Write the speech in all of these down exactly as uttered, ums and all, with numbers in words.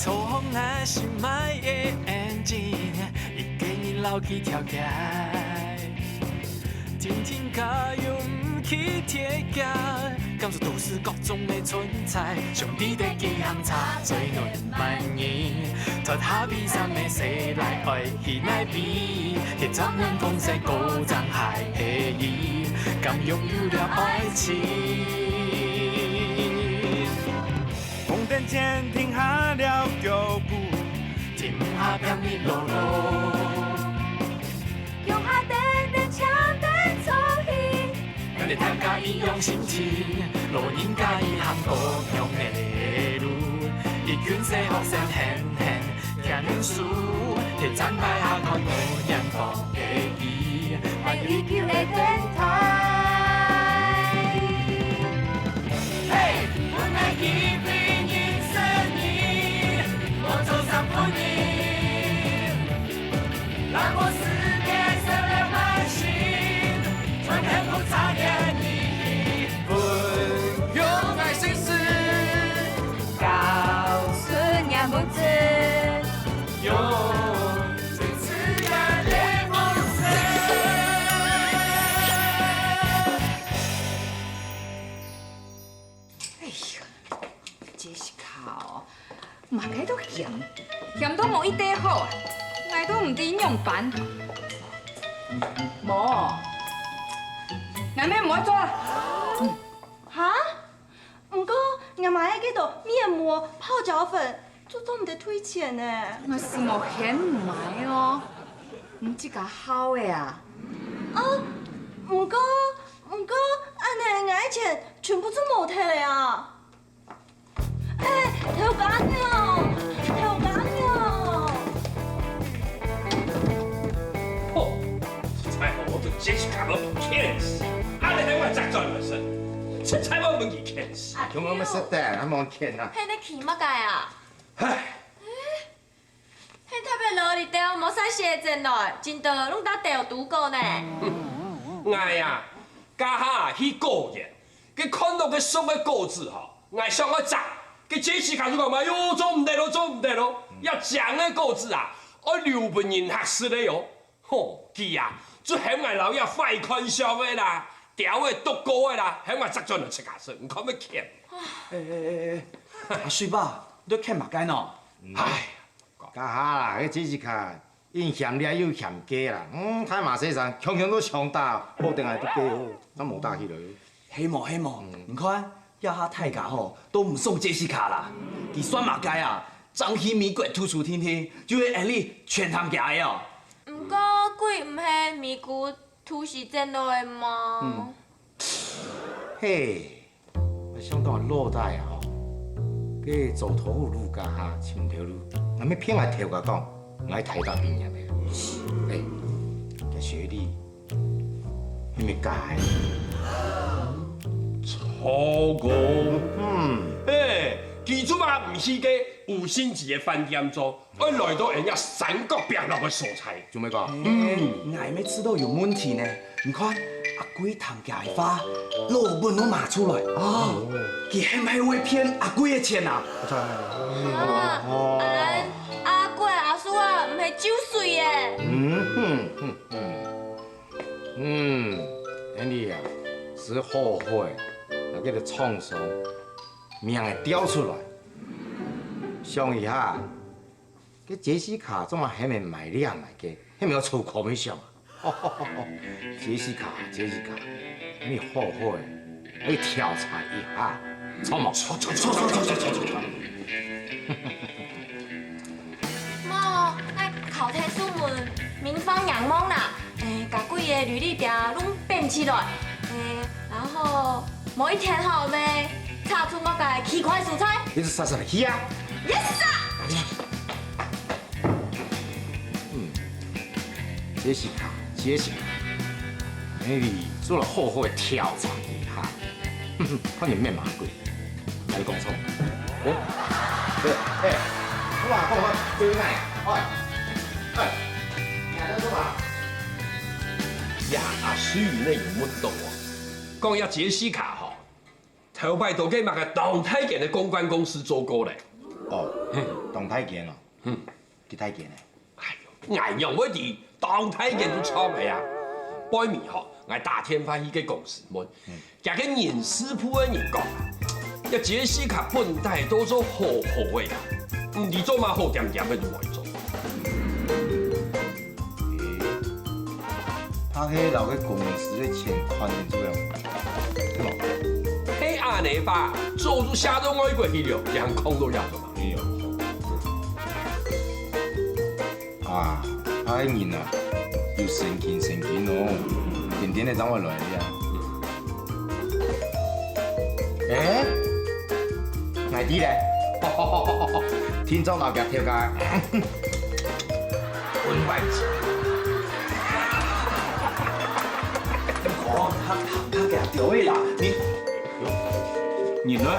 坐好𠊎心愛个engine，一个人摎佢跳起。天天加油毋去鐵架，感受都市各種个存在。兄弟的機行車最暖滿意，脫下悲傷个世來愛去哪位？鐵閘門風勢高漲還係伊，敢擁有了愛情？ 紅燈前停下了腳步，停下拼命路路。腳下等等，搶等坐去。咱大家一樣心情，老人家一行各樣个路。一群細學生喊喊，牽手，鐵站牌下看無人放个伊。 愛追求个天堂。嘿，分𠊎機會認識你，我做衫分你，讓我世界燒了滿心，全幸福差點你。分用愛心事，告訴你不知。 哎呀，Jessica哦，麼个都嫌，嫌到無一塊好啊！𠊎都毋知仰般。無，𠊎乜毋愛做啊。哈？ 毋過，𠊎買个該兜面膜、泡腳粉，就做毋得退錢呢。𠊎係無嫌毋買哦，你自家好个啊。啊，毋過，毋過，恁呢𠊎个錢全部就無忒了啊！哎，頭家娘，頭家娘！吼，實在吼，我對Jessica都毋譴死，恁呢還會再轉來生，實在我毋譴死。 有無乜食得，還無見啊？係你去麼个啊？唉，係特別落雨了，無曬雪正來，真多攏打掉堵過呢。𠊎啊，這下去果園，佢看到个熟个果子吼，𠊎想愛摘，佢Jessica就講嘛，喲，做毋得咯，做毋得咯，這靚个果子啊，愛留分人客食个喲。 吼，佢啊，就喊𠊎摎佢壞看相个啦，刁个、毒過个啦，喊𠊎摘轉來自家食，你看乜譴。哎哎哎哎，阿水伯，你在譴麼个呢？唉，這下啦，該Jessica，又嫌這又嫌該啦，嗯，大嫲細聲，強強都想打，好等下都該好，正無打起來。係無係無，你看，這下大家吼，都毋爽Jessica啦，佢算麼个啊？正去美國讀書定定，就係恁呢全聽厥个哦。 毋過，鬼毋係美國土生轉來个嗎？嘿，𠊎想到老弟啊吼，該做頭路該下尋頭路，𠊎乜騙𠊎頭家講，𠊎台大畢業个。哎，該學歷，係毋係假个？糟糕！嗯，哎，佢做麼毋去該五星級个飯店做？ 愛來到恁樣山角壁落个所在。做麼个？嗯，𠊎乜知道有問題呢。你看，阿貴聽厥个話，老本都罵出來。哦，佢係毋係會騙阿貴个錢啊？啊，恁阿貴阿叔啊，毋係就水耶？嗯哼哼哼，嗯，恁樣啊，係後悔，那個創傷，命會掉出來。想一下， 該Jessica做麼還毋買靚來个，還毋愛抽commission啊？Jessica，Jessica，你好好个，愛調查一下，著無？著著著著著著著！無，𠊎敲天叔門，明芳娘望啦，誒，該幾個履歷表攏編起來，誒，然後某一天吼，會查出麼个奇怪所在。你就煞煞來去啊！Yes sir！ 嗯，Jessica，Jessica，你做了好好个調查一下，看你面麻鬼，還講錯。哦，對，哎，我話講我對你，哎，哎，你還在做啥？呀，阿水呢有問到啊，講呀Jessica吼， 頭擺到該麼个當大間个公關公司做過咧。哦，當大間哦，嗯，幾大間呢？哎喲，𠊎仰會知，當大間就著个啊！背尾吼，𠊎打電話去該公司問，厥个人事部个人講啊，這Jessica本底都做好好个啊，毋知做麼好恬恬个就來做。 怕係摎該公司个錢款領出來，係無？係恁呢吧，早就寫到外國去了，仰空都寫到嘛。哎喲，啊，怕該人啊，有神經神經哦，天天个正會來个啊。欸，𠊎知咧，聽眾老家頭家。 分外子。哦，他他他給他丟位啦，你人呢？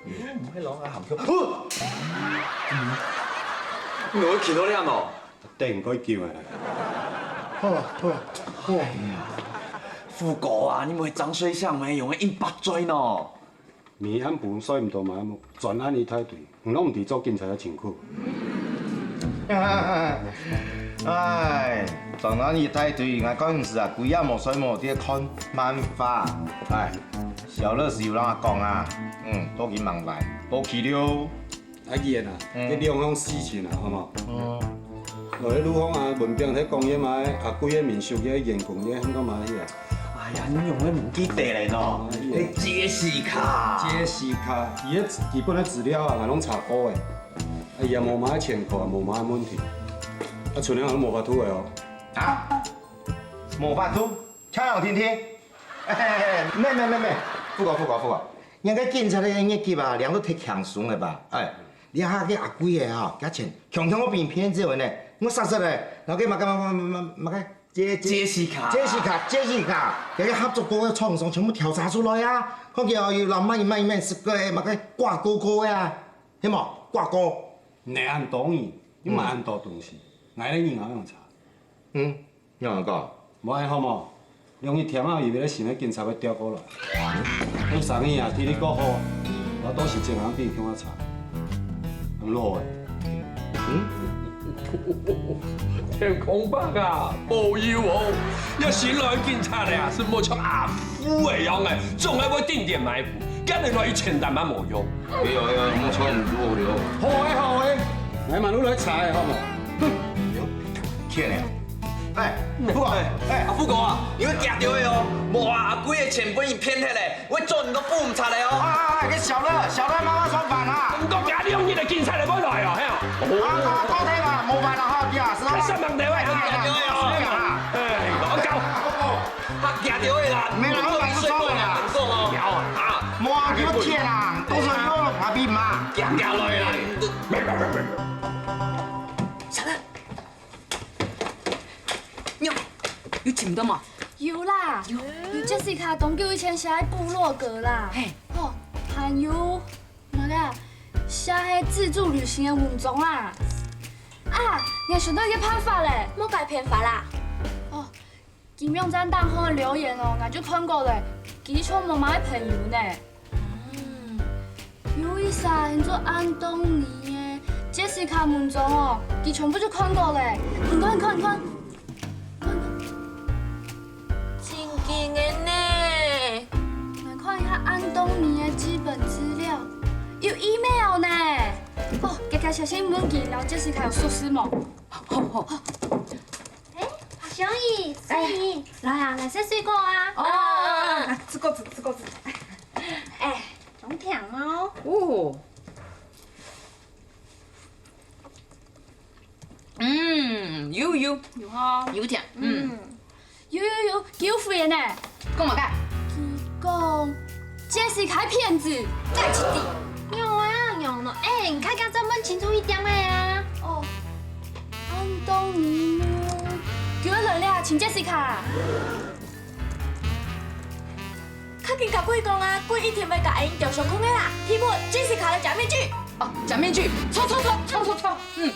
你毋會摎𠊎喊叫，你會企到這樣哦？等該叫啊！好好好，富哥啊，你毋會張睡相咩？用个一百歲呢？ 明暗晡睡毋著嘛，專案一大堆，你攏毋知做警察个辛苦。哎，專案一大堆，𠊎該陣時啊，歸夜無睡無，在該看漫畫。哎，小樂是有人講啊，嗯，都已經忙完，都去了。阿健啊，嗯。這兩項事情啊，好無？嗯。 哦，該路項啊，文炳在講个嘛，阿貴个民宿个員工个喊到哪去啊？哎呀，你仰會毋記得咧喏？哎呀。該Jessica。Jessica，佢个基本个資料啊，𠊎攏查過个。哎呀，無麼个前科啊，無麼个問題。啊，賰了都無法度个哦。啊？無法度？ 請人聽聽。嘿嘿嘿，免免免免，富哥富哥富哥，人家警察个月給啊，領到忒輕鬆了吧？哎，這下个阿貴个吼，價錢強強个比騙子呢，我殺殺咧，然後个麼个麼个麼个麼个，這這Jessica。Jessica，Jessica，這个合作過个廠商全部調查出來啊！看見哦，有老媽姨媽姨媽十個个，麼个掛勾勾个啊，係無？掛勾。你恁多人，你買恁多東西，𠊎个人啊用查。嗯。 仰般講？無愛好無？兩日天啊，以為咧新个警察會調過來。做生意啊，體力過好，𠊎到時正行比共下差。恁老欸。嗯？天公伯啊，保佑哦！這新來警察咧，係無像阿富个樣个，總係會頂點埋伏，今日來一千單嘛無用。哎喲哎喲，莫錯你多了。好欸好欸，來馬路來查欸，好無？哼！天啊！ 哎，富哥，哎，阿富哥啊，你會驚著个哦！無啊，阿貴个錢分人騙忒咧，會做你都補毋出來哦！哎哎哎，該小樂，小樂，媽媽說反啊！毋過加兩日个警察就會來哦，嘿哦！啊，啊，到底嘛，無辦法哈，對啊，是吧？該上網台灣啊，哎，我搞，啊，驚著个啦！沒啦，我買不收的啦。講哦，啊，無啊，你騙啊，都是用阿比媽。驚驚來啦！小樂。 有，有尋到無？有啦，有Jessica當久以前寫个部落格啦。嘿。吼，還有，麼个啊，寫个自助旅行个文章啦。啊，𠊎想到一個辦法咧。麼个辦法啦？哦，金融站當中个留言哦，𠊎就看過咧，佢就無麼个朋友呢。 嗯，有一儕安到安東尼个Jessica文章哦，佢全部就看過咧。你看，你看，你看，你看，真經个呢！𠊎看一下安東尼个基本資料，有email呢。哦，遽遽寫信問佢，摎Jessica有熟識無？好好好。 哎，阿香姨，哎，香姨，來啊，來食水果啊。哦，啊，啊，這個子，這個子。哎，當甜哦。哦。嗯，有有，有哈。有甜，嗯。嗯。 有有有，佢有回呢。講麼个？佢講Jessica騙子，再一次。仰啊仰咯，哎，你較加再問清楚一點仔啊。哦，安東尼，佢會來了，請Jessica。較緊佮佢講啊，佢一定會佮𠊎兜相共个啦。題目，Jessica个假面具。哦，假面具，錯錯錯錯錯錯，嗯。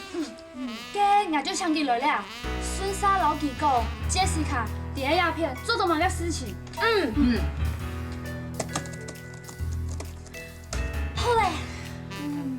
該𠊎就請佢來了。順續摎佢講，Jessica在這片做著麼个事情。嗯。嗯。好咧。嗯。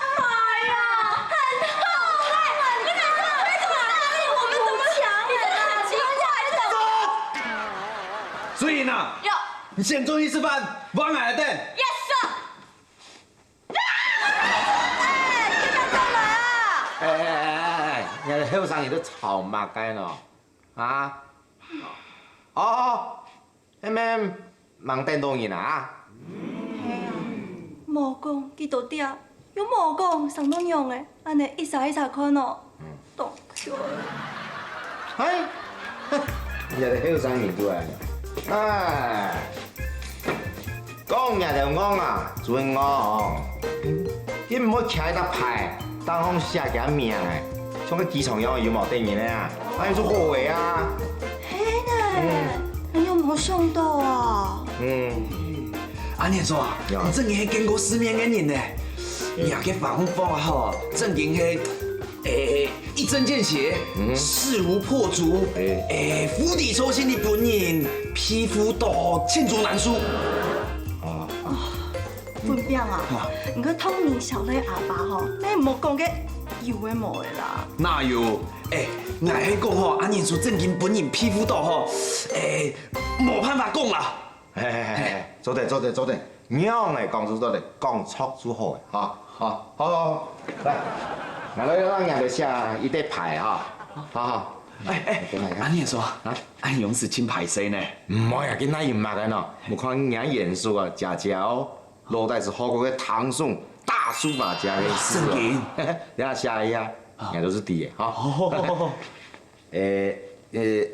哎呀，很痛哎！你们怎么，你们怎么，你们很奇怪，你怎么？所以呢，有。你先出去示范，我来等。Yes sir。哎，你敢过来啊？哎哎哎哎哎，你个後生人都吵麼个呢？啊？哦， M M，吂等到人啊？係啊，無講幾多點，又無講生到仰仔，恁呢一儕一儕看哦，當糗。哎，你个後生人都恁樣，哎，講你个戇啊，準戇哦，佢毋會徛一隻牌，頂項寫佢名誒，像个機場樣有無得人个啊？哎，就好个啊。 係呢，你有無想到啊？嗯，恁樣做啊，你正經係見過世面个人呢。你个方法吼，正經係，誒，一針見血，勢如破竹，誒，釜底抽薪个分人，欺負到罄竹難書。哦，文炳啊，你个童年小弟阿爸吼，你莫講个有个無个啦。哪有？ 哎，𠊎係講吼，恁樣就正經分人欺負到吼，哎，無辦法講啦。嘿嘿嘿嘿，做得做得做得，仰仔講就做得，講著就好个，哈，好好好，來，𠊎來讓你寫一垤牌哈，好好。哎哎，恁樣做啊，恁樣係真歹勢呢。毋會啊，該哪有麼个呢？𠊎看你个眼神啊，假假哦。 老弟係學過个唐宋大書法家个字哦。正經？你看寫一下，你看都係對个哈。哦。誒誒，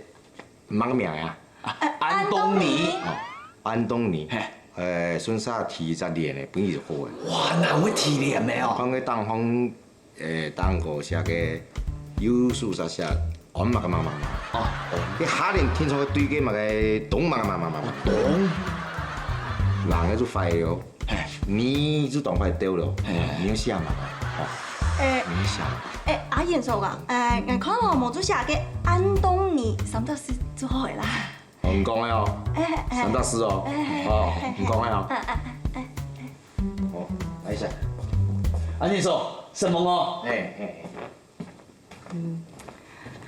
麼个名啊？安東尼。哦，安東尼。嘿。誒，順續提一隻聯个，本意就好个。哇，哪會提聯个哦？看个當方 誒，當過寫个右手寫寫，安麼个麼个麼个。哦，你下聯定著對个麼个東麼个麼个麼个麼个。東。人个就壞了，嘿，你就當壞掉了，嘿，你要寫麼个？哎，你想，哎，阿燕叔啊，哎，𠊎看吼，無注寫个安東尼三隻字就好个啦。哦，你講个哦，哎哎三大師哦，哎哎哦哎，你講个哦，哎哎哎哎，哦，來一下，安燕叔，什麼哦？哎哎，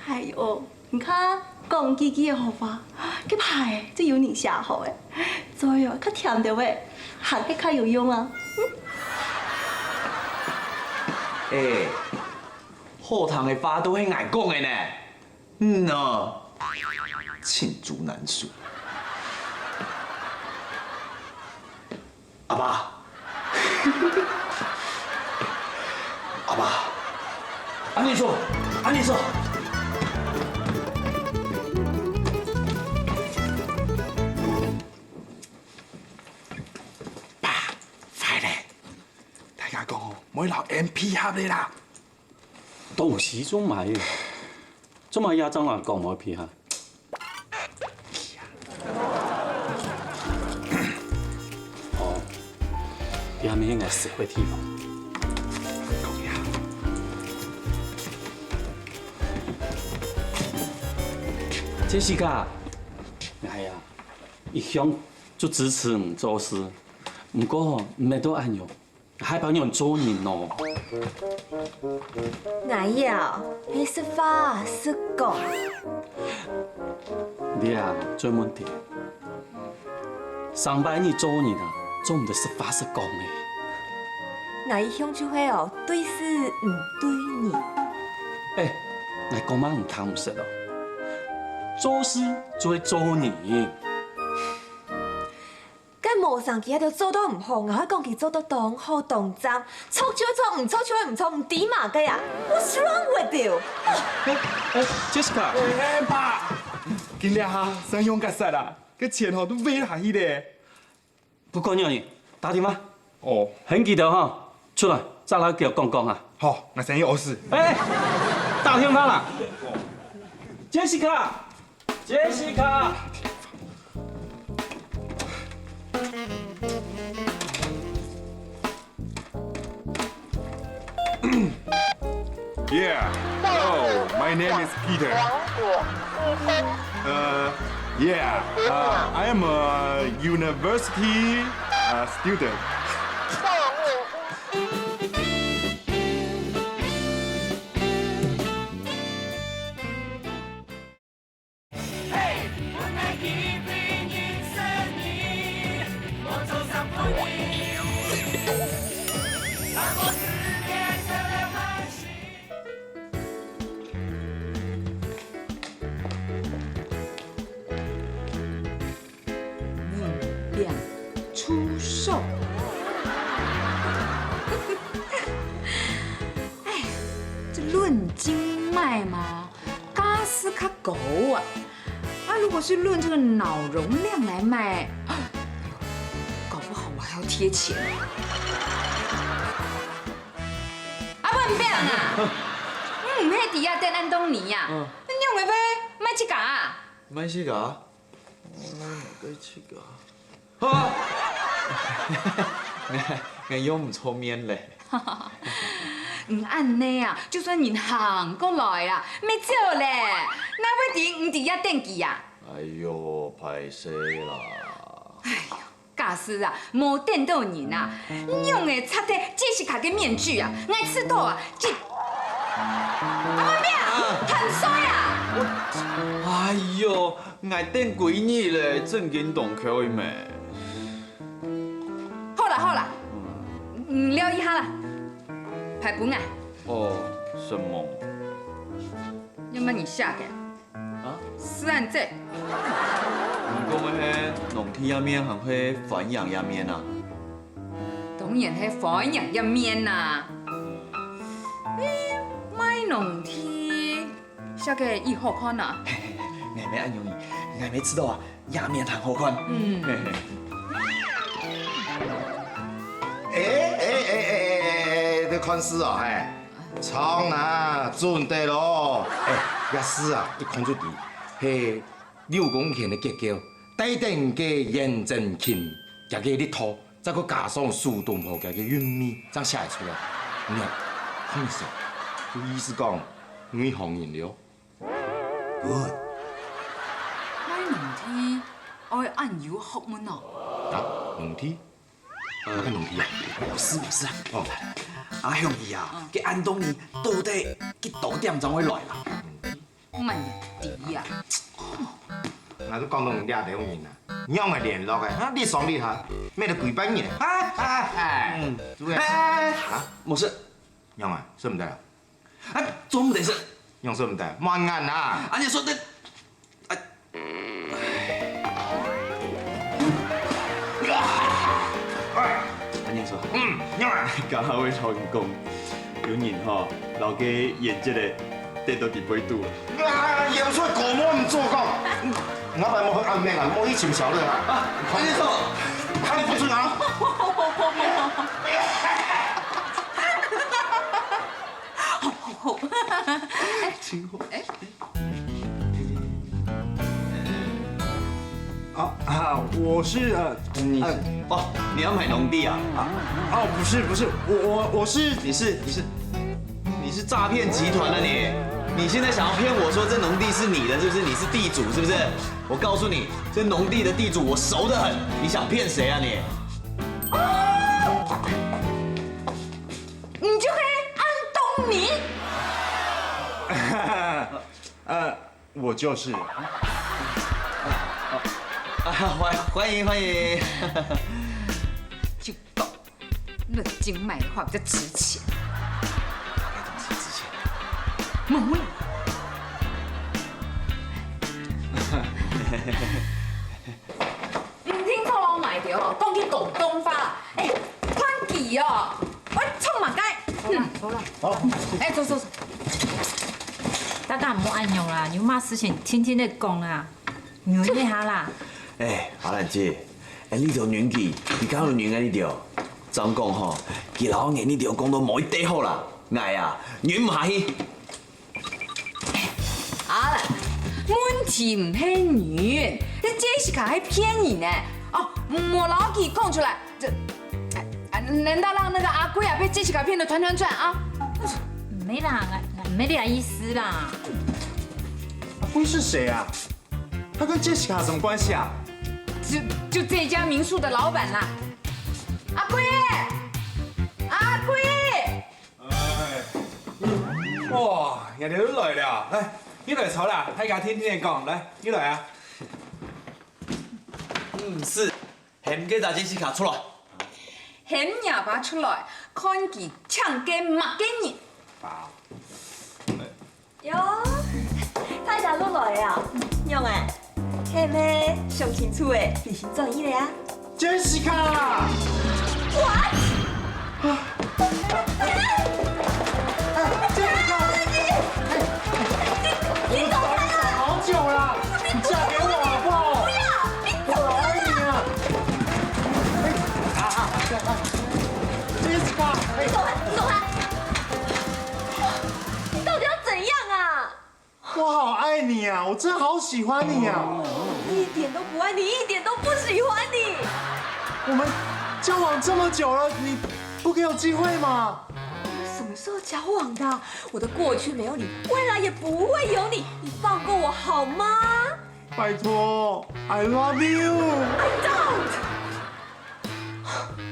哎喲，你看講幾句个好話，這排就有人寫好个，嘴哦較甜兜仔，還係較有用啊。哎，好聽个話都係𠊎講个呢，嗯哦，罄竹難書。阿爸，阿爸，安燕叔，安燕叔。 爸，壞咧！大家講哦，莫摎𠊎配合咧啦。東西做麼个？做麼个也正來講莫配合？哦，這係𠊎食个地方。講呀。Jessica，哎呀，一向就支持你做事，毋過吼，毋係都恁樣。 還幫人做人哦。𠊎呀，係實話實講。你啊，做問題。上擺你做人啊，做毋得實話實講个。 𠊎一向就係哦，對事毋對人。哎，𠊎講麼你聽毋識哦？做事就係做人。 該無成佢還做到毋好，𠊎會講佢做到當好當正，著就著，毋著就毋著，毋知麼个啊？What's wrong with you？哎，Jessica，哎爸，今日哈，生用較煞啊，該錢吼都飛下去咧。不管你，打電話，哦，很記得哈，出來，再來給我講講啊。好，𠊎先去屙屎。哎，打電話啦，Jessica，Jessica。 Yeah. Hello, my name is Peter. Uh, yeah. Uh, I am a university uh, student. 你变出手。哎，这论斤卖嘛，价数较高啊。啊，如果是论这个脑容量来卖，搞不好我还要贴钱。啊，文炳啊，你毋係在這等恁多年啊？你仰會賣自家啊？ 賣自家？哦，賣自家？哈！𠊎，𠊎又毋著面咧。你恁呢啊，就算人行過來啊，乜走咧，哪會知你在這等佢啊？哎喲，敗勢啦！假使啊，無等到人啊，你仰會拆忒Jessica个面具啊？𠊎知道啊，這……阿文炳啊，還衰啊！哎喲，𠊎等幾日咧，正經當悽咩？好啦好啦，你尞一下啦，排本啊，哦，承蒙。要麼你寫个。 啊？是恁仔。你講个係農地這面還係歡迎這面啊？當然係歡迎這面啊！你賣農地，寫个異好看啊！𠊎乜恁容易，𠊎乜知道啊，這面還好看。嗯，哎哎哎哎哎哎，這看字哦，嘿，長啊，準得咯。哎，這字啊，一看就知，嘿， 六公錢个結構，帶等个顏真卿厥个力道，再過加上蘇東坡厥个韻味，正寫會出來。你看，你說，有意思講，你學人了？Good。賣農地愛恁有學問哦。啊，農地？呃，麼个農地啊？無事無事啊。哦。阿雄姨啊，該安東尼到底幾多點鐘會來啊？ 毋係你啊。𠊎都講到你這兜人啊，仰會聯絡个？哈，你上你下，咩都幾百人啊？哈哈哈！嗯，對啊。哎，啊？無事。仰啊，食毋得啊？哎，做毋得食。仰食毋得？滿眼啊！啊，你說這，哎，哎。 阿娘說，嗯，仰啊？剛剛會同你講，有人吼，摎該演技个跌到底背肚了。啊，演出過我毋做講，老闆莫去安慰啊，莫去尋小樂啊。啊，阿娘說，看不出啊。好，好，好。真好。哎， 啊啊，我是呃，你是，呃，哦，你要買農地啊？啊，哦，不是不是，我我我是，你是你是你是诈骗集团啊你！你现在想要骗我说这农地是你的，是不是？你是地主，是不是？我告诉你，这农地的地主我熟得很，你想骗谁啊你？你就係安东尼。呃，我就是。啊，欢欢迎欢迎。就讲，你真买的话比较值钱。值钱。没有。你听错了买的哦，讲去广东话。哎，看佢哦，我冲马街。走了，走了。哎，走走走。大家唔好恁樣啦，有麼事情轻轻个讲啦，忍一下啦。哎，阿蘭姐，哎，你條年紀，你敢有忍啊你條？正講吼，佢老年你條講到無一定好啦，𠊎啊，忍毋下去。啊啦，問題毋係忍，這Jessica係騙人呢。哦，莫摎佢講出來，這，啊，難道讓那個阿貴啊被Jessica騙得團團轉啊？沒啦，沒這意思啦。阿貴是誰啊？他跟Jessica有什麼關係啊？就就這家民宿的老闆啦。阿貴，阿貴。 哇，人家都來了，來，你來坐啦，大家聽聽人講，來，你來啊。嗯，是，喊該隻Jessica出來。喊若爸出來，看佢請个麼个人。喲，大家都來啊，仰仔？係毋係想清楚个，理性轉意个啊？Jessica！What？Jessica！你走开啊！好久了，你嫁给我好不好？不要！你走开啊！Jessica！你走开！你走开！你到底要怎样啊？ 我好爱你啊！我真的好喜欢你啊！一点都不爱你，一点都不喜欢你。我们交往这么久了，你不给我机会吗？我们什么时候交往的？我的过去没有你，未来也不会有你。你放过我好吗？拜托，I love you。I don't。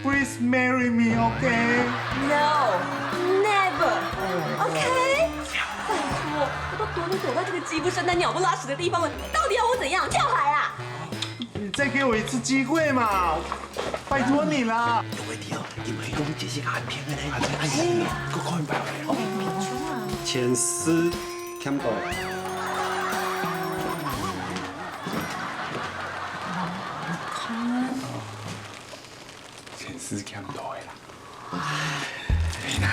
Please marry me, OK? No, never, OK? 拜托，我都躲都躲到这个鸡不生蛋、鸟不拉屎的地方了，你到底要我怎样？跳海啊？你再给我一次机会嘛，拜托你啦！有问题哦，你们一共解析卡很便宜的，还是按一个，快快快！前四看不到。钱是欠多的啦。哎呀，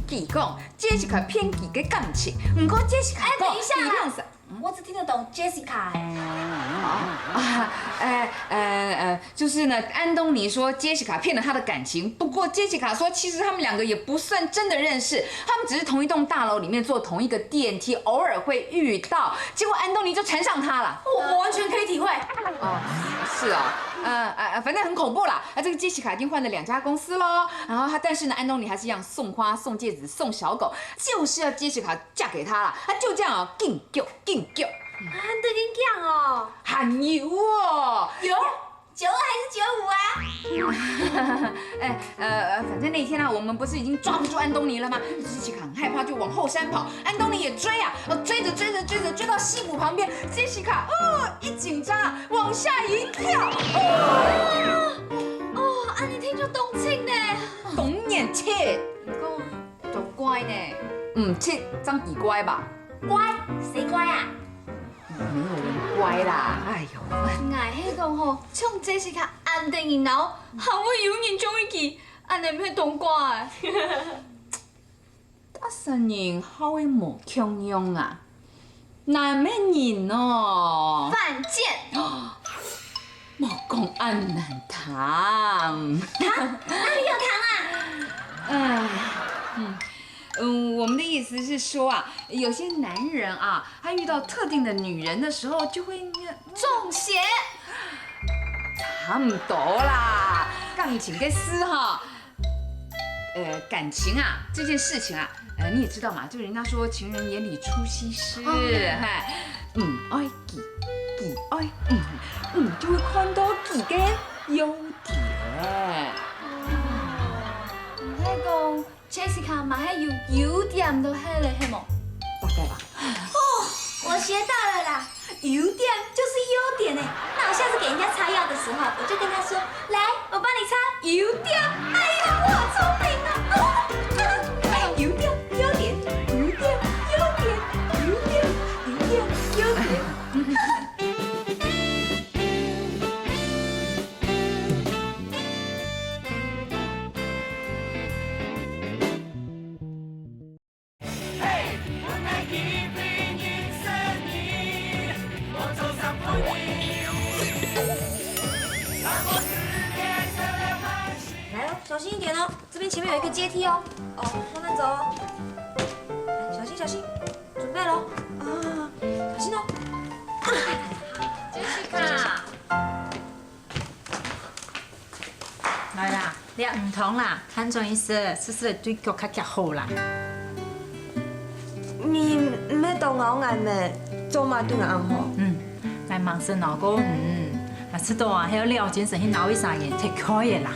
佢讲Jessica骗佢个感情，毋过Jessica哎，等一下啦，我只听得懂Jessica。啊，哎，呃呃，就是呢，安东尼说Jessica骗了他的感情，不过Jessica说，其实他们两个也不算真的认识，他们只是同一栋大楼里面坐同一个电梯，偶尔会遇到，结果安东尼就缠上她了。我完全可以体会。哦，是啊，呃呃，反正很恐怖啦。啊，这个 Jessica 已经换了两家公司喽。然后他，但是呢，安东尼还是一样送花、送戒指、送小狗，就是要 Jessica 嫁给他啦。他就这样哦，紧叫紧叫。啊，你都已经讲哦。还有哦，有九二还是九五啊？哎，呃呃，反正那天呢，我们不是已经抓不住安东尼了吗？Jessica 很害怕，就往后山跑。安东尼也追啊，哦，追着追着追着，追到溪谷旁边，Jessica 哦一紧张啊，往下一跳。哦，安尼听就当气呢。当然气。毋过，都怪呢。嗯，气，真奇怪吧？怪？谁怪啊？没有人怪啦。哎呦，哎，𠊎係讲吼，像Jessica安定人哦，还会有人中意佢，安尼毋係当怪个。大神人好个无共样啊，难咩人哦？犯贱！莫讲安难听。他哪里有糖啊？哎，嗯。嗯，我们的意思是说啊，有些男人啊，他遇到特定的女人的时候，就会中邪。差不多啦，感情个事哈，呃，感情啊这件事情啊，呃，你也知道嘛，就人家说情人眼里出西施，哦，嗨，嗯，爱佢，佢爱，嗯，嗯，就会看到佢个优点。哦，你在讲 Jessica 嘛係有优点都係咧，係無？大概吧。哦，我学到了啦，优点就是优点呢。那我下次给人家擦药的时候，我就跟他说，来，我帮你擦优点。哎呀，我好聪明啊！优点，优点，优点，优点，优点，优点，优点。来哦，小心一点哦，这边前面有一个阶梯哦。哦，慢慢走哦。小心，小心，准备喽。啊，小心哦。Jessica。 來啦，這毋同啦，看準一息，試試對腳較較好啦。你毋係當咬𠊎咩？做麼對𠊎恁好？嗯，𠊎吂識咬過你，𠊎知道啊，係要了精神去咬一儕人，忒可以啦。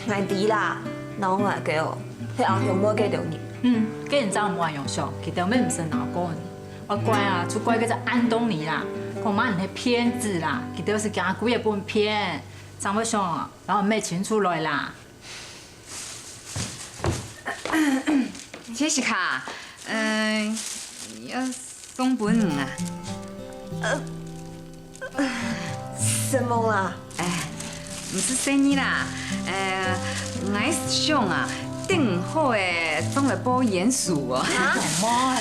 𠊎知啦，咬𠊎个哦，係阿雄妹該兜人。嗯，該人正無恁樣想，佢兜乜毋識咬過你。我怪啊，就怪該隻安東尼啦，講嘛你係騙子啦，佢兜係驚鬼仔分騙。 張偉雄，摎𠊎摸清楚來啦。Jessica，嗯，要送分你啊。呃，什麼啊？哎，毋使細義啦，呃，𠊎想啊，頂好个裝來包鼹鼠哦。啊？什麼？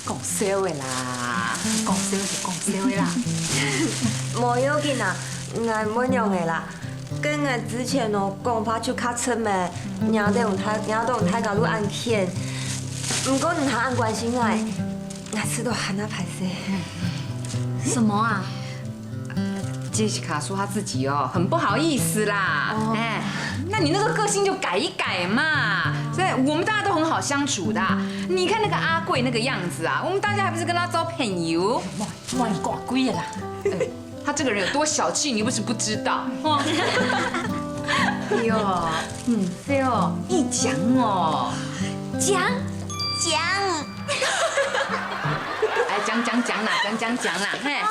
講笑个啦，講笑就講笑个啦。無要緊啊，𠊎會仰个啦。該𠊎之前哦，講話就較直咩，惹到大，惹到大家都恁譴。毋過你還恁關心𠊎，𠊎試著還恁歹勢。什麼啊？ Jessica 說她自己哦，很不好意思啦。哦。哎，那你那個個性就改一改嘛。所以我們大家都很好相處的啊。你看那個阿貴那個樣子啊，我們大家還不是跟他交朋友？莫，莫你掛鬼啦。哎，他這個人有多小氣，你又不是不知道。哦。哎喲，嗯，對哦，一講哦。講，講。哎，講講講啦，講講講啦，嘿。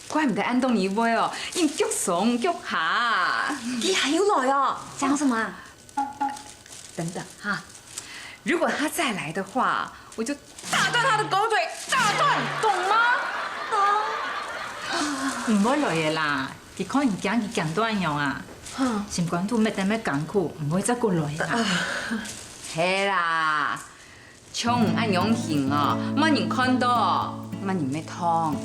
怪毋得安東尼會哦，應腳上腳下。佢還有來哦。講什麼啊？等等哈，如果他再來的話，我就打斷他的狗腿，打斷，懂嗎？懂。毋會來个啦，佢看你驚佢驚到恁樣啊，心肝肚乜得乜艱苦，毋會再過來啦。係啦， 像你恁樣形哦，麼人看著，麼人會痛。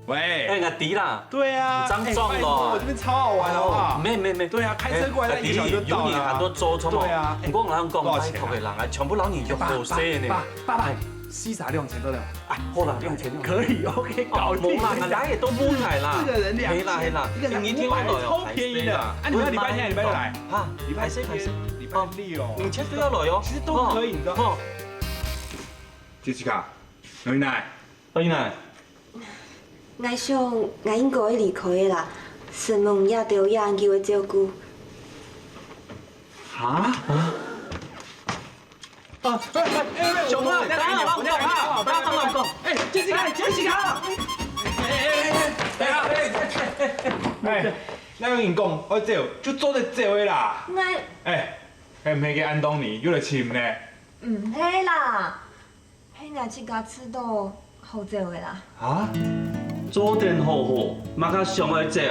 喂，哎，𠊎知啦。對啊，你這樣撞了。哎，拜託，我這邊超好玩，好不好？哦，沒沒沒。對啊，開車過來，哎，一個小時就到了啊。有你很多周周嘛。對啊。不過𠊎講，多少錢啊？拜託个啦，全部摎你約好勢呢。八百，八百。四儕兩千得了。哎，好啦，兩千，可以，OK，搞定。無啦，人家也都無來啦。四個人兩千，係啦，係啦，一個人五百，你一定要來哦，超便宜的。啊，你們禮拜天、禮拜六來？哈，禮拜四、禮拜六。禮拜六。你絕對要來哦。其實都可以，你知道嗎？哦。Jessica，歡迎來。歡迎來。 𠊎想，𠊎應該愛離開个啦，承蒙你兜恁久个照顧。哈？啊，哎，哎，哎，小胖，等一下，等一下，等一下，等一下，等一下，哎，Jessica，Jessica，哎，哎，哎，等一下，哎，哎，哎，哎，哎，哎，𠊎有人講，愛走，就做得走个啦。𠊎，哎，哎，毋係个安東尼又來尋呢。毋係啦， 係𠊎自家知道好走个啦。啊？做得好好，麼个想愛走？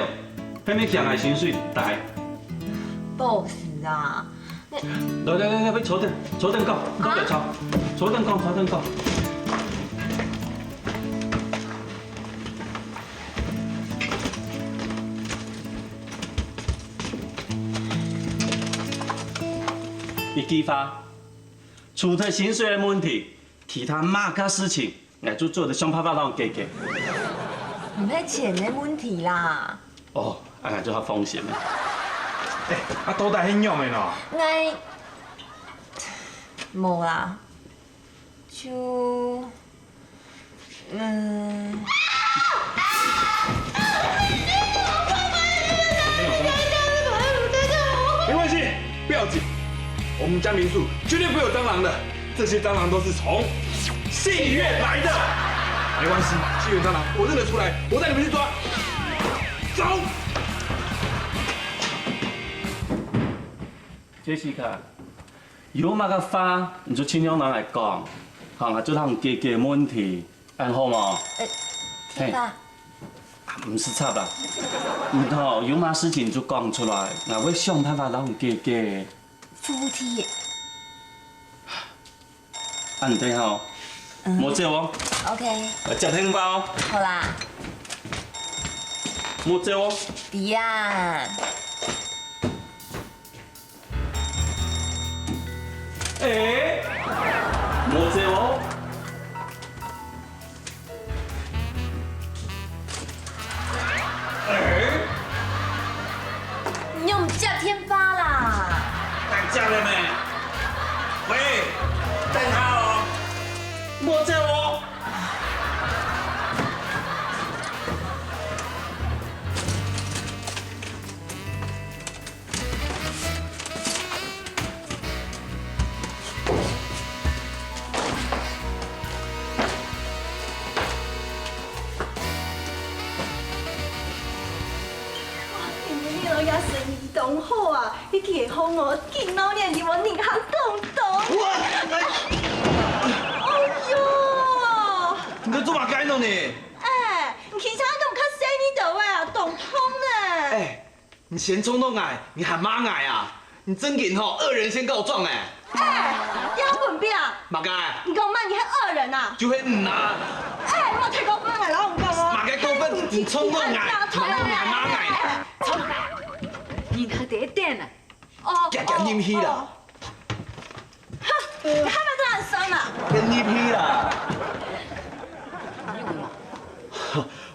係毋係嫌𠊎薪水低？不是啊，來來來來，坐等，坐等講，坐等坐，坐等講，坐等講。一句話，除忒薪水个問題， 其他麼个事情，𠊎就做得想辦法摎你解決。毋係錢个問題啦。哦，恁樣就較放心了。哎，啊，到底係仰仔呢？𠊎，無啦，就，嗯。 沒關係，不要緊，我們家民宿絕對不會有蟑螂的，這些蟑螂都是從戲院來的。沒關係，戲院蟑螂我認得出來，我帶你們去抓。走。Jessica，有麼个話你就盡量摎𠊎講，好，𠊎就摎你解決問題。 恁好無？呃，天爸。嘿。啊，毋使插啦。你吼，有麼事情就講出來，𠊎會想辦法摎你解決。附體。啊，你等一下哦。嗯。莫走哦。OK。呃，接電話哦。好啦。莫走哦。知啊。 欸，莫走哦。欸，你又毋接電話啦？該接了咩？喂，等下哦。莫走哦。 哇，今晡日哦，這生意當好啊！你幾下哦，緊鬧熱，你無人客當多。哇！哎喲！你在做麼个呢你？哎，你其實都較細義兜仔啊，當痛呢。哎， 你先衝動𠊎，你還罵𠊎啊？你正經吼，惡人先告狀欸！哎，你好分辨啊！麼个？你講麼个你係惡人啊？就係你啊！哎，莫太過分啊，老公公哦！麼个過分？你衝動𠊎，你衝動𠊎，罵𠊎！衝動！你還得等啊！哦，遽遽入去啦！哦。 哈，你還毋轉來算啊？緊入去啦！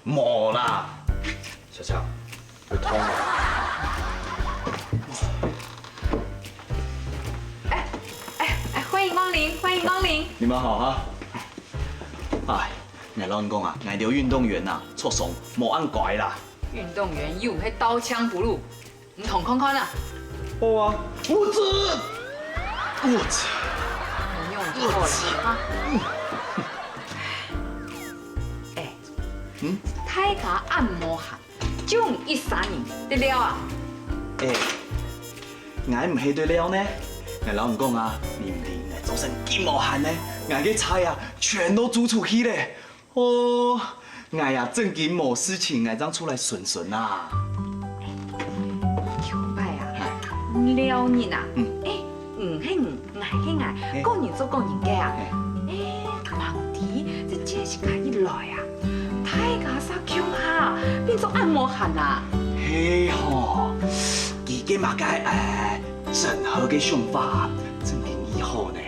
無啦，小強，會痛啊！哎，哎，哎，歡迎光臨，歡迎光臨。你們好哈。哎，𠊎摎你講啊，𠊎兜運動員啊，著傷無恁乖啦。運動員又毋係刀槍不入， 你捅看看啊！好啊，我知，我知，你用錯了啊！哎，嗯？大家恁無閒，就你一儕人在尞啊？哎，𠊎毋係在尞呢，𠊎摎你講啊，你毋知𠊎昨晡幾無閒呢，𠊎个菜啊，全都煮出去了。 哦，𠊎啊，正經無事情，𠊎正出來巡巡啊。頭擺啊，尞人啊，嗯。哎，你係你，𠊎係𠊎，哎。各人做各人个啊。哎。哎，毋知這Jessica一來啊，大家儕共下變做恁無閒啊。係吼，佢个麼个，哎，整合个想法啊，正經已好呢。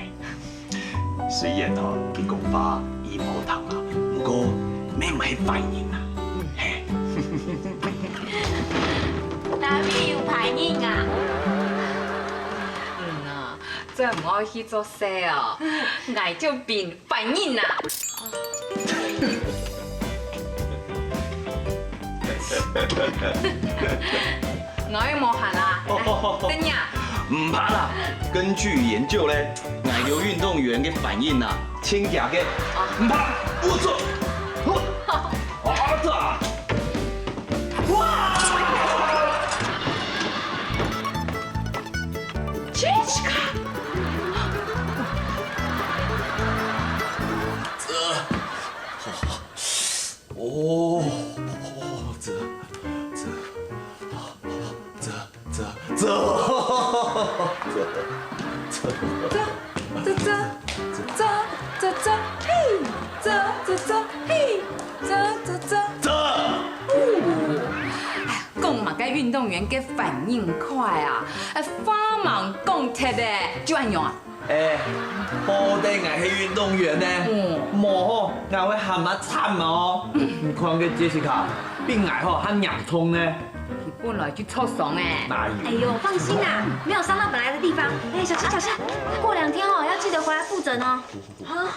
雖然吼，佢講話佢無聽啊，毋過乜毋係壞人啊。嘿。哪位有壞人啊？嗯啊，再毋好去做事哦，𠊎就變壞人啊！ 𠊎也無閒啊，來，等你啊。毋怕啦，根據研究咧，𠊎兜運動員个反應啊，盡遽个。毋怕，我做。啊，咋？哇！Jessica！哦，这这这这这这这这这这这这这这嘿，这这这嘿，这这这这。哦，哎，讲嘛，个运动员个反应快啊，哎，话吂讲忒个，就恁样啊。 哎，好得𠊎係運動員呢，嗯。無吼，𠊎會喊啊慘哦。你看个Jessica，比𠊎吼還嚴重呢。佢本來就受傷哎。哪有？哎呦，放心啦，沒有傷到本來的地方。哎，小心小心，過兩天哦，要記得回來復診哦。啊，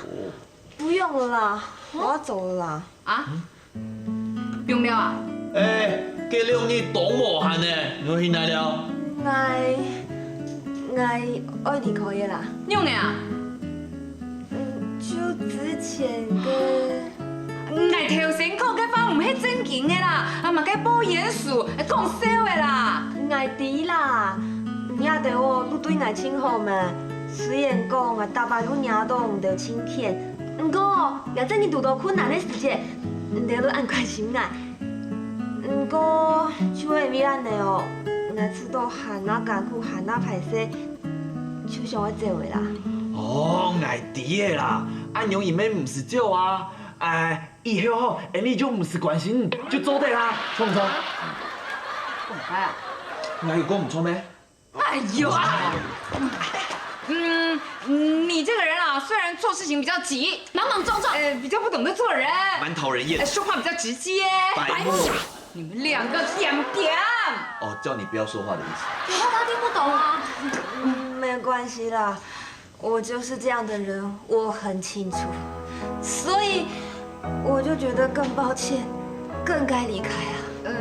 不用了啦，我要走了啦。啊？ 放尞啊？哎，該兩日當無閒呢，你去哪了？𠊎，𠊎愛離開个啦。仰仔啊？嗯，就之前个。𠊎頭先講个話毋係正經个啦，啊嘛該報煙樹，講笑个啦。𠊎知啦，你兜哦，都對𠊎盡好嘛。雖然講𠊎逐擺都惹到你兜盡譴， 毋過，𠊎正經堵到困難个時節，你兜都恁關心𠊎。毋過，就係因為恁仔哦，𠊎試著還較艱苦，還較歹勢，就想愛走个啦。哦，𠊎知个啦，恁樣你乜毋使走啊！哎，以後吼，𠊎俚就毋使關心你，就做得啦，著毋著？哎呀，𠊎有講毋著咩？ 哎呦啊！嗯，你這個人啊，雖然做事情比較急，莽莽撞撞，呃，比較不懂得做人，蠻討人厭，呃，說話比較直接，白目。你們兩個恬恬。哦，叫你不要說話的意思。以後他聽不懂啊。嗯，沒關係啦，我就是這樣的人，我很清楚，所以我就覺得更抱歉，更該離開啊。呃，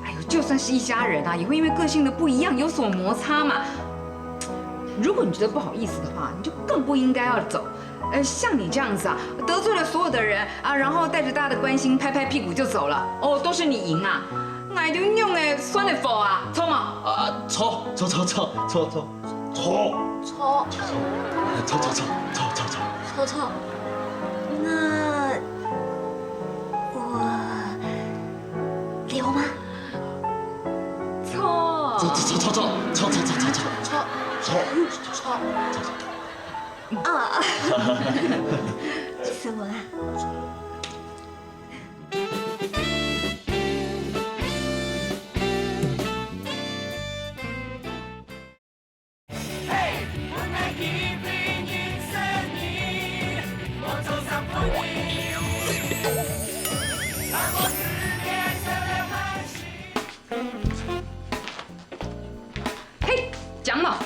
哎呦，就算是一家人啊，也會因為個性的不一樣有所摩擦嘛。如果你覺得不好意思的話，你就更不應該要走。呃，像你這樣子啊，得罪了所有的人啊，然後帶著大家的關心，拍拍屁股就走了，哦，都是你贏啊。𠊎就仰仔算得過啊，著無？啊，著，著，著。著，著，著，著，著，著，著，著，著，著。那我留嗎？著。著，著，著，著，著。著。著。著。啊，什麼啊？ 嘿，講嘛。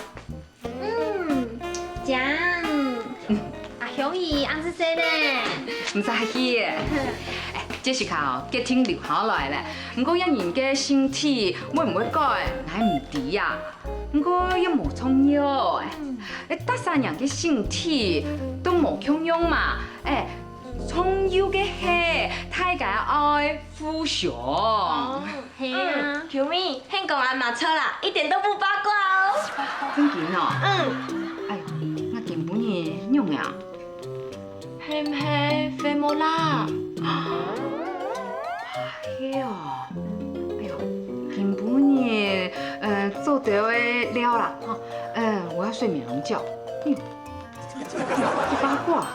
嗯，講。阿香姨，恁仔細呢？毋使客氣。哎，Jessica哦，決定留下來咧。毋過一人个身體會毋會改，𠊎毋知啊。 毋過又無重要哎。哎，逐儕人个身體都無共樣嘛。哎，重要个係大家愛互相。哦，係啊。嗯，Qme，你講恁嘛著啦，一點都不八卦哦。正經哦？嗯。哎喲，𠊎今晡日仰仔啊？ 係毋係飛毛啦？係哦，哎喲，今晡日，呃，做得个了啦，哈，呃，我要睡美容覺。哎喲，這八卦。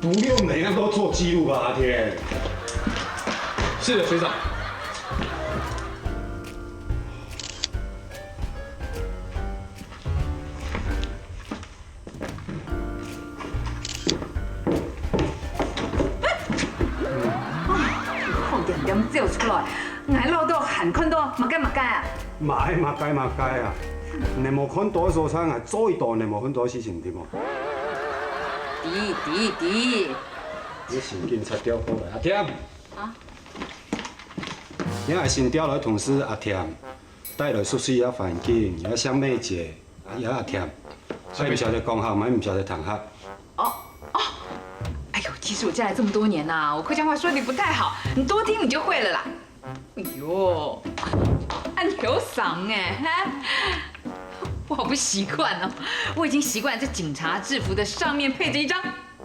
不用每样都做记录吧，阿天。是的，学长。好点点走出来，𠊎老豆還看到麼个麼个啊？麼个麼个麼个啊！你無看到个所在，𠊎做一到你無看到个事情，對無？弟弟弟，你先警察調過來，阿添。啊？你係新調來同事阿添，帶來熟悉一下環境，你係向妹姐，啊，也阿添，還毋曉得講客，還毋曉得聽客。哦哦，哎呦，其實我進來這麼多年呐，我客家話說得不太好，你多聽你就會了啦。哎呦，很有嗓哎，哈，我好不習慣哦，我已經習慣這警察制服的上面配著一張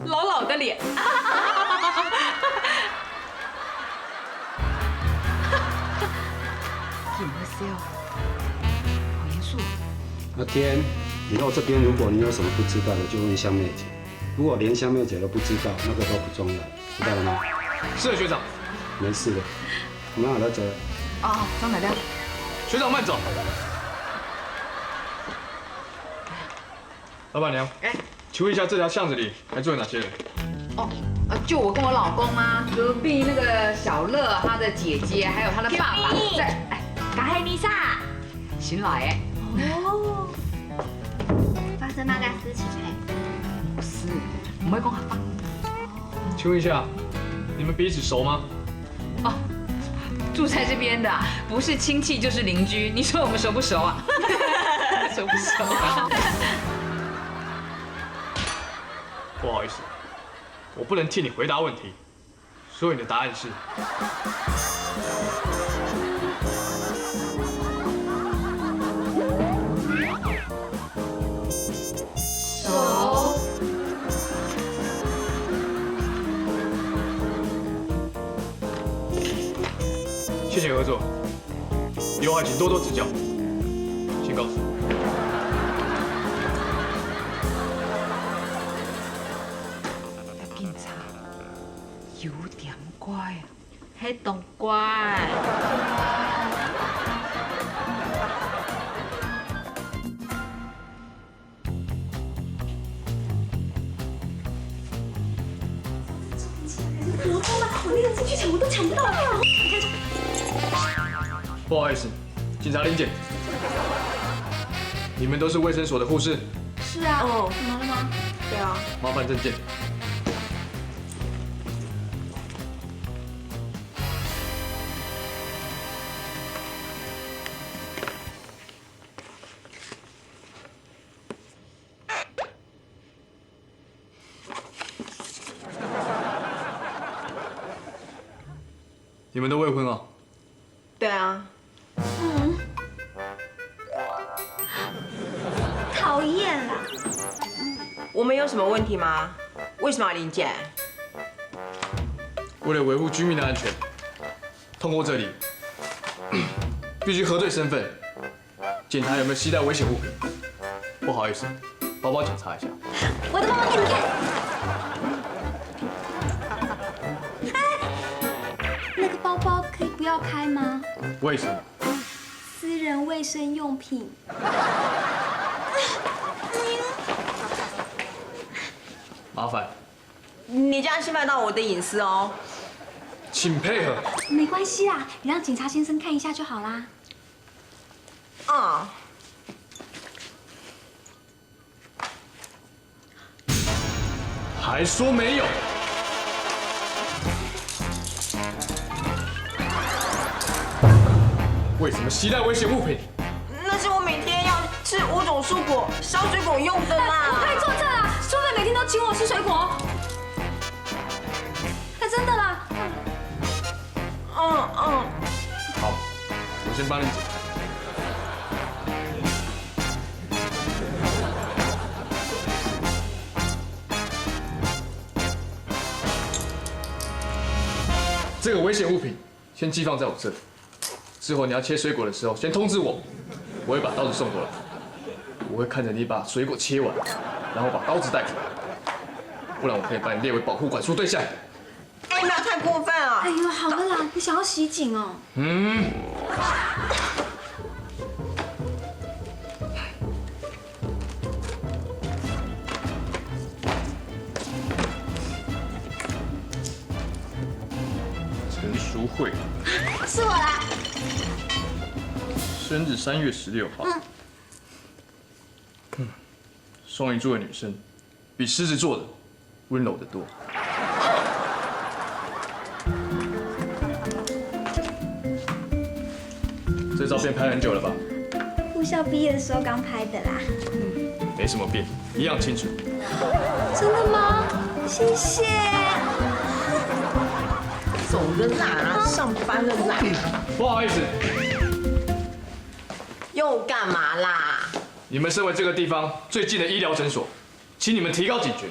老老的臉。怎麼笑？好嚴肅。阿添，以後這邊如果你有什麼不知道的，就問香妹姐。如果連香妹姐都不知道，那個都不重要，知道了嗎？是的，學長。沒事的，我們好好在這。哦，張奶亮。學長慢走。 老闆娘，哎，請問一下，這條巷子裡還住了哪些人？哦，呃，就我跟我老公啊，隔壁那個小樂，他的姐姐，還有他的爸爸在。哎，該係你啥？新來欸。哦，發生麼个事情欸？無事，毋會講客話。請問一下，你們彼此熟嗎？ 哦，住在這邊的啊，不是親戚就是鄰居，你說我們熟不熟啊？熟不熟啊？不好意思，我不能替你回答問題，所以你的答案是。 熟。謝謝合作，以後還請多多指教。先告辭。警察有點怪啊。 係當怪。怎麼辦？我連進去搶我都搶不到。不好意思，警察臨檢，你們都是衛生所的護士？是啊。哦。怎麼了嗎？對啊。麻煩證件。 你們都未婚哦？對啊。嗯。討厭啦！我們有什麼問題嗎？為什麼要臨檢？為了維護居民的安全，通過這裡，必須核對身份， 檢查有沒有攜帶危險物品。不好意思，包包檢查一下。我的包包給你看。哎，那個包包可以不要開嗎？為什麼？私人衛生用品。麻煩。你這樣侵犯到我的隱私哦。請配合。沒關係啦，你讓警察先生看一下就好啦。 啊。還說沒有？為什麼攜帶危險物品？那是我每天要吃五種蔬果、削水果用的啦。不可以做這啊！淑芬每天都請我吃水果。哎，真的啦。 嗯嗯。好，我先幫你解開。這個危險物品先寄放在我這裡，之後你要切水果的時候，先通知我，我會把刀子送過來。我會看著你把水果切完，然後把刀子帶走。不然我可以把你列为保护管束对象。哎，那太过分了。哎呦，好了啦，你想要袭警哦？嗯。陈淑慧，是我啦。生日三月十六号。嗯。嗯，双鱼座的女生比狮子座的温柔得多。这照片拍很久了吧？护校毕业的时候刚拍的啦。没什么变，一样清楚。真的吗？谢谢。走了啦，上班了啦。不好意思，又干嘛啦？你们身为这个地方最近的医疗诊所，请你们提高警觉。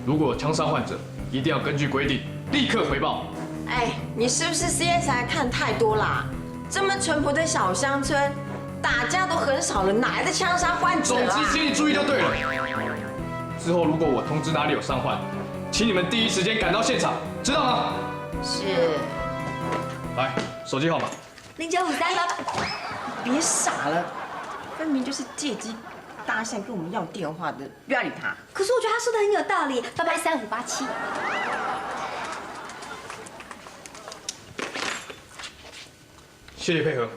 如果有枪伤患者，一定要根据规定立刻回报。哎，你是不是 C S I 看太多啦？这么淳朴的小乡村，打架都很少了，哪来的枪杀患者啊？总之，请你注意就对了。之后如果我通知哪里有伤患，请你们第一时间赶到现场，知道吗？是。来，手机号码。零九五三八八。别傻了，分明就是借机搭讪跟我们要电话的，不要理他。可是我觉得他说的很有道理，八八三五八七。谢谢配合，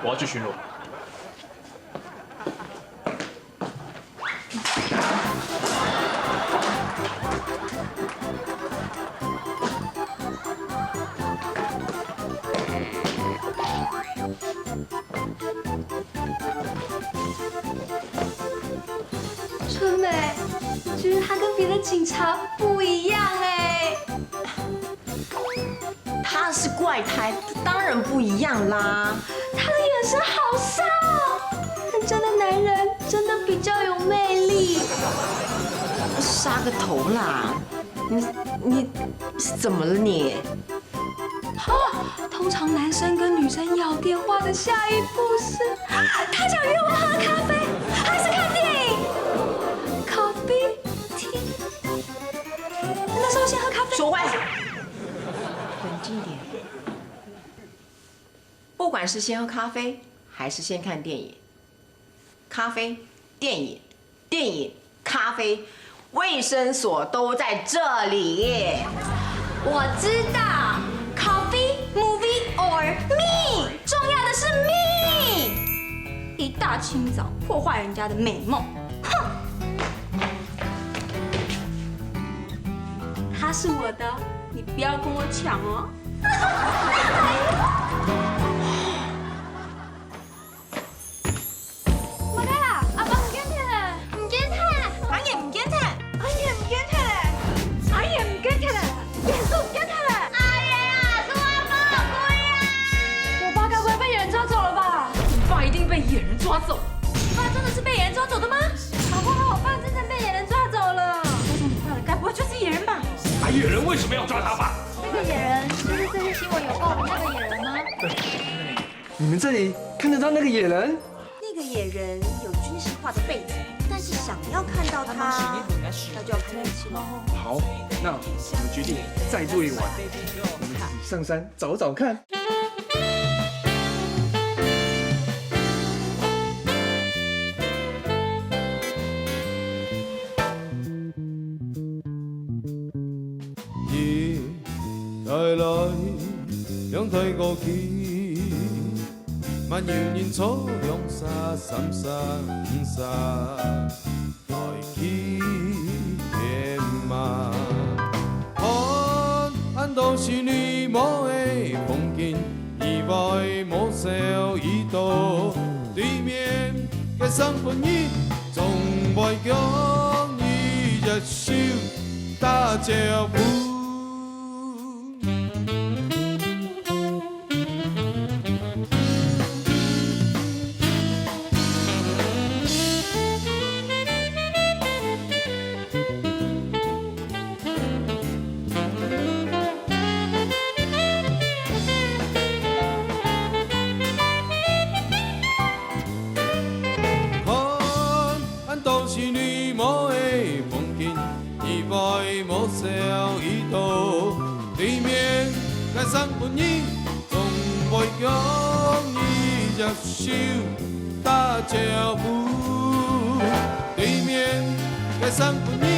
我要去巡逻。春梅，我觉得他跟别的警察不一样哎。他是怪胎，当然不一样啦。他的眼神好杀哦，认真的男人真的比较有魅力。杀个头啦！你你是怎么了你？哦，通常男生跟女生要电话的下一步是，他想约我喝咖啡，还是看电影？咖啡厅？那是要先喝咖啡。说话，冷静一点。不管是先喝咖啡还是先看电影，咖啡、电影、电影、咖啡，卫生所都在这里。我知道，coffee、movie or me，重要的是 me。一大清早破坏人家的美梦，哼！他是我的，你不要跟我抢哦。 么个啦？阿爸毋見忒咧！毋見忒！阿爺毋見忒！阿爺毋見忒咧！阿爺毋見忒咧！眼珠毋見忒咧！哎呀，是我阿爸鬼啊！我爸该不会被野人抓走了吧？你爸一定被野人抓走。你爸真的是被野人抓走的吗？搞不好我爸真的被野人抓走了。抓走你爸的该不会就是野人吧？打野人为什么要抓他爸？那个野人就是最近新闻有报的那个野人吗？你们这里看得到那个野人？那个野人有军事化的背景，但是想要看到他，那就要看运气喽。好，那我们决定再做一晚，我们自己上山找找看。一代来，两代过去，慢有人坐两三三三，来去天嘛。看，俺到是你无的风景，意外无笑一到，对面个生活你，总会叫你一手打招呼。 看，俺都是你无的风景，意外无笑一道，對面个生分人，總會向你握手打招呼。對面个生分人，